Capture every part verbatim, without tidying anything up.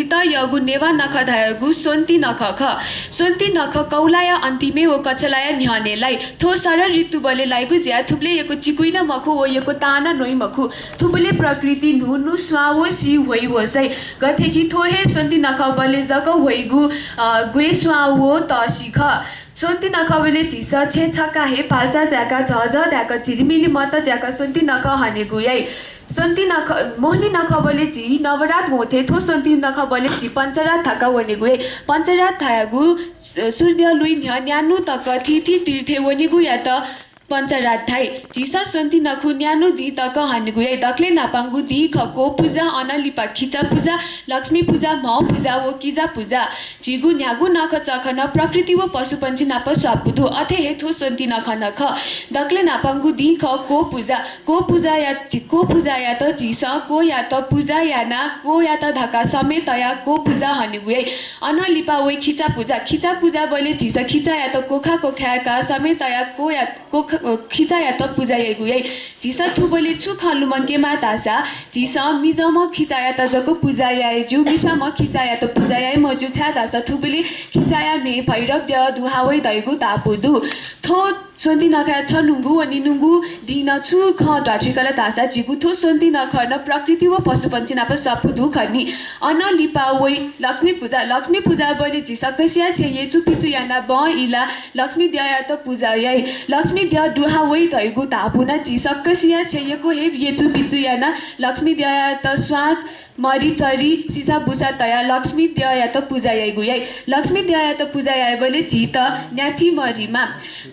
त यःगु नेवाः नखः धायेगु स्वन्ति नखः खः। स्वन्ति नखः कौलाया अन्तिमय् व कछलाया न्ह्यःने लाइ। थ्व शरद ऋतुबलय् लाइगु जुयाः थुबलय् यक्व चिकुइ नं मखु व यक्व तां नं न्वइ मखु। थुबलय् प्रकृति न्हू न्हू स्वां व सी ह्वइ व सइ। गथे कि थ्व हे स्वन्ति नखःबलय् जक ह्वइगु, अ, ग्वय् स्वां व तःसि खः। स्वन्ति नखःबलय् झीसं छेँ छक्का हे पाल्चा ज्याकाः झःझः धाय्काः झिलिमिलि मत ज्याकाः स्वन्ति नखः हनेगु याइ। स्वन्ति नखः, मोहनी नखःबलय् झी नवरात वंथें थ्व स्वन्ति नखःबलय् झी पञ्चरात धाकाः वनेगु याइ। पञ्चरात धायेगु स-, सूर्य लुइ न्ह्यः न्यान्हु तक थीथी तीर्थे वनेगुयात पञ्चरात धाइ। झीसं स्वन्ति नखः न्यान्हु दिं तक हनेगु याइ। दकलय् न्हापांगु दिं खः क्वः पुजा, अनं लिपा खिचा पुजा, लक्ष्मी पुजा, म्हौ पुजा व किजा पुजा। झीगु न्ह्यागु नखःचखः नं प्रकृति व पशुपंक्षी नाप स्वापू दु। अथे हे थ्व स्वन्ति नखः नं खः। दकलय् न्हापांगु दिं खः क्वः पुजा। क्वः पुजाया, क्वः पुजायात झीसं क्वःयात पुजा यानाः क्वःयात धकाः समय तयाः क्वः पुजा हनेगु याइ। अनं लिपा वइ खिचा पुजा। खिचा पुजाबलय् झीसं खिचायात क्वखा क्वखाय्काः समय तयाः क्वःया-, क्वखा-, खिचायात पुजा याइगु याइ। झीसं थुबलय् छु खँ लुमंकेमाः धाःसा, झीसं मिजंम्ह खिचायात जक पुजा याये ज्यू, मिसाम्ह खिचायात पुजा याये मज्यू, छाय्धाःसा थुबलय् खिचाया म्हे भैरव द्यः दुहां वइ धइगु धापू दु। थ्व स्वन्ति नखःया छन्हुगु व निन्हुगु दिं नं छु खँ ध्वाथुइकल धाःसा, झीगु थ्व स्वन्ति नखः नं प्रकृति व पशुपंक्षी नाप स्वापू दु खः नि। अनं लिपा वइ लक्ष्मी पुजा। लक्ष्मी पुजाबलय् झी सकसिया छेँ येचुपिचु यानाः बँ इलाः लक्ष्मी द्यःयात पुजा याइ। लक्ष्मी द्यः दुहां वइ धइगु धापू नं झी सकसिया छेँ यक्व हे येचुपिचु यानाः लक्ष्मी द्यःयात स्वां, मरि चरि, सिसा बुसा तयाः लक्ष्मी द्यःयात पुजा याइगु याइ। लक्ष्मी द्यःयात पुजा याइबलय् झीत न्याथि मरिमाः।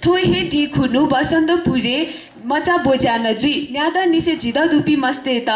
थ्व हे दिं खुन्हु बसन्तपुरय् मचा ब्वज्या नं जुइ। न्यादँनिसें झिदँ दुपिं मस्तय्त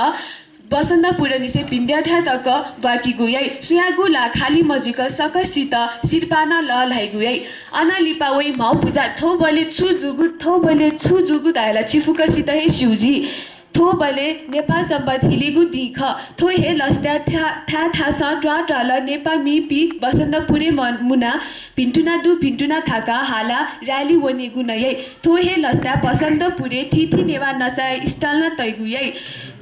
बसन्तपुरंनिसें भिंद्यःथाय् तक ब्वाकीगु याइ। सुयागु ला खालि मजुइक सकसित सिरपाः नं लःल्हाइगु याइ। अनं लिपा वइ म्हौ पुजा। थ्व बलय् छु जूगु, थ्व बलय् छु जूगु धायेला छि फुक्कसित हे स्यू जुइ। थ्व बलय् नेपाल संवत् हिलिगु दिं खः। थ्व हे लसताय् था-, थाय् थासं त्वाःत्वालं नेपाःमिपिं बसन्तपुरय् म-, मुनाः भिन्तुना दु, भिन्तुना थाकाः हालाः rally वनेगु नं याइ। थ्व हे लसताय् बसन्तपुरय् थीथी नेवाः नसाया stall नं तइगु याइ।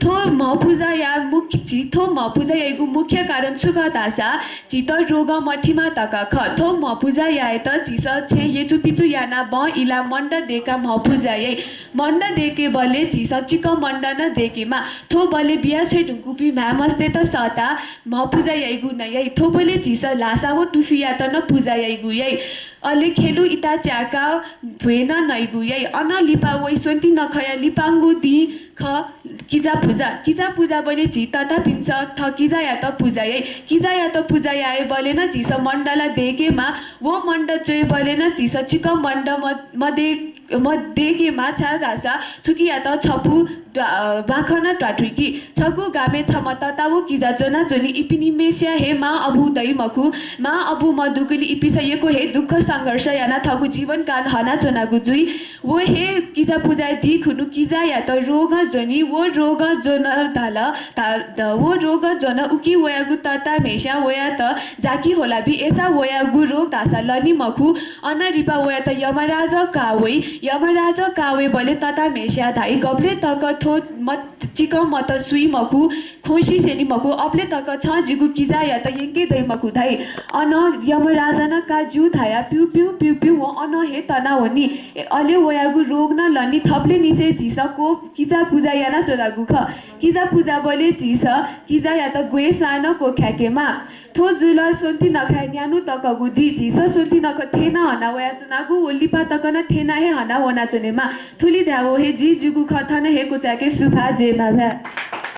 थ्व म्हौ पुजाया मुख्य, झी थ्व म्हौ पुजा याइगु मुख्य कारण छु खः धाःसा, झीत रोगं मथिमा धकाः खः। थ्व म्हौ पुजा यायेत झीसं छेँ येचुपिचु यानाः बँ इलाः मण्ड दय्काः म्हौ पुजा याइ। मण्ड दय्केबलय् झीसं चिकं मण्ड नं दय्केमाः। थ्व बलय् बिया छ्वये धुंकूपिं म्हाय् मस्तय्त सःताः म्हौ पुजा याइगु नं याइ। थ्व बलय् झीसं ल्हासा व तुफियात नं पुजा याइगु याइ। अले खेलु इता च्याकाः भ्वय् नं नइगु याइ। अनं लिपा वइ स्वन्ति नखःया लिपांगु दिं खः किजा पुजा। किजा पुजाबलय् झी ततापिन्सं थः किजायात पुजा याइ। किजायात पुजा याइबलय् नं झीसं मण्डला दय्केमाः। व मण्ड च्वयेबलय् नं झीसं चिकं मण्ड म-, मदय्-, मदय्केमाः, छाय्धाःसा थुकियात छपु द्वा-, अ, बाखं नं त्वाथुइकी। छगू गामय् छम्ह तता व किजा च्वनाच्वनी। इपिनिम्हय्सिया हे मां अबु दइ मखु। मां अबु मदुगुलिं इपिसं यक्व हे दुःख संघर्ष यानाः थःगु जीवनकाल हनाच्वनागु जुइ। व हे किजा पुजाया दिं खुन्हु किजायात रोगं ज्वनी। व रोगं ज्वन धाल, धा-, ध-, व रोगं ज्वन उकी वयागु तताम्हय्स्यां वयात जाकि ह्वलाबी। अय्सा वयागु रोग धाःसा लनी मखु। अनं लिपा वयात यमराजं का वइ। यमराजं का वइबलय् तताम्हय्स्यां धाइ, गबलय् तक थ्व मत, चिकं मत सुइ मखु, खोसि स्यनी मखु, अबलय् तक छं जिगु किजायात यंके दइ मखु धाइ। अनं यमराजं नं का ज्यू धयाः प्यू प्यू प्यू प्यू वं अनं हे तना वनी। ए, अले वयागु रोग नं लनी। थुबलय् निसें झीसं क्वः किजा पुजा यानाच्वनागु खः। किजा पुजाबलय् झीसं किजायात ग्वय् स्वां नं क्वखाय्केमाः। थ्व जुल स्वन्ति नखःया न्यान्हु तकगु दिं। झीसं स्वन्ति नखः थें नं हना वयाच्वनागु व लिपा तक नं थें नं हे हना वनाच्वनेमाः। थुलि धयावं हे जिं जिगु खँ थन हे क्वचाय्के। सुभाय्, जय मांभाय्।